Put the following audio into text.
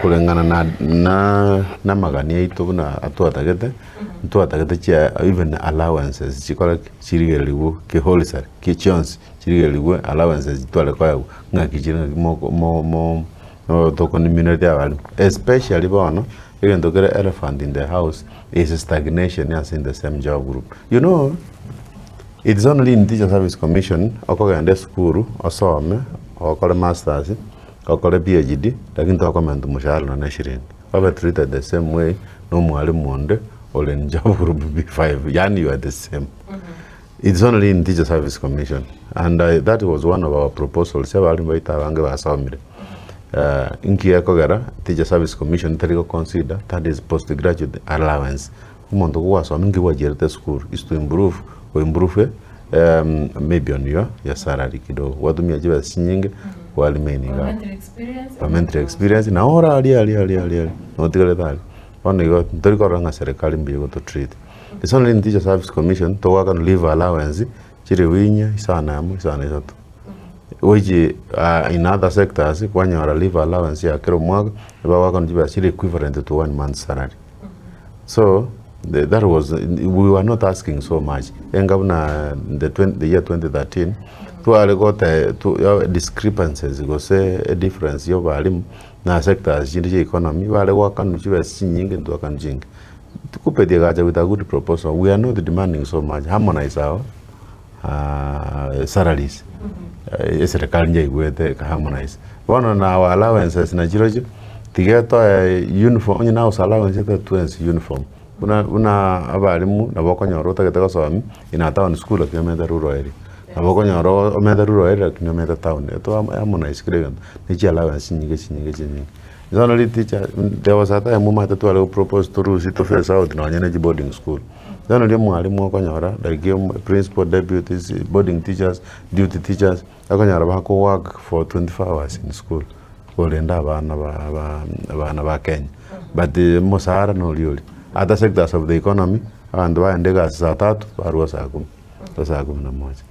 Koreng'ana na na namagani aito buna atwatagete, ntwatagete chia even allowances chikore ki? Chirigererigwe kiholisari ki chionsi chirigererigwe allowances chitware koegwa ng'aki chire ng'aki moko mo mo tokonimineti abarimu especially bono, egento kere elephant in the house is stagnation ase in the same job group. You know, it's only in teacher service commission okogenda esukuru osome okore masters. Okore PhD lakini tokomenta omoshahara nonya ne eshiringi. Obe treated the same way na omwalimu onde ore in job group B5 yaani you are the same. It's only in teacher service commission and that was one of our proposals abalimu baito abange basomire. Inki gekogera teacher service commission teri go consider that is postgraduate allowance. Omonto kogwasoma inki gwachiarete esukuru is to improve go improve maybe on your your salary kidogo gwatumia chibesa chinyinge kwa remain iga Parliamentary experience. parliamentary experience nabo ore aria aria aria aria aria notigarete aria. Bono igo ntori korora ng'a serikali mbuya egoto treat. It's only in teacher service commission togoakana leave allowance chiribu inye, isano emo, isano isato. Which in other sectors kwanyora leave allowance ya kera omwaka ebagoakana chibesa chire equivalent to one month salary. So the that was we were not asking so much enga buna the twen the year 2013 tware gote tu ya discrepancies gose edifference ya obalimu na sectors chinde chia economy bare goakanwa chibesa chinyinge intwe twakanwa chinke. Kuppet egacha with a good proposal we are not demanding so much harmonize our salaries eserekari nyaigwete eka harmonize. Bono na our allowances nachirochio, tiga etoe uniform onye na house allowance etoe twensi uniform. Buna buna abalimu nabo okonyora otagete gosomia in a town school lakini omanyete rural area. Nabo okonyora omanyete rural area lakini omanyete town, eto harmonize kera egento, ne chi allowance chinyinge chinyinge chinyinge. Bono riticha there was a time omanyete tware go propose torusie to phase out nonye ne chiboarding school. Bono riria omwalimu okonyora like principal, deputies, boarding teachers, duty teachers, okonyora bako work for 24 hours in school korenda abana ba ba abana ba Kenya. But omosara noria oria. Other sectors of the economy, abanto bagenda egasi saa tatu, barwa saa kumi, gose saa kumi na moja.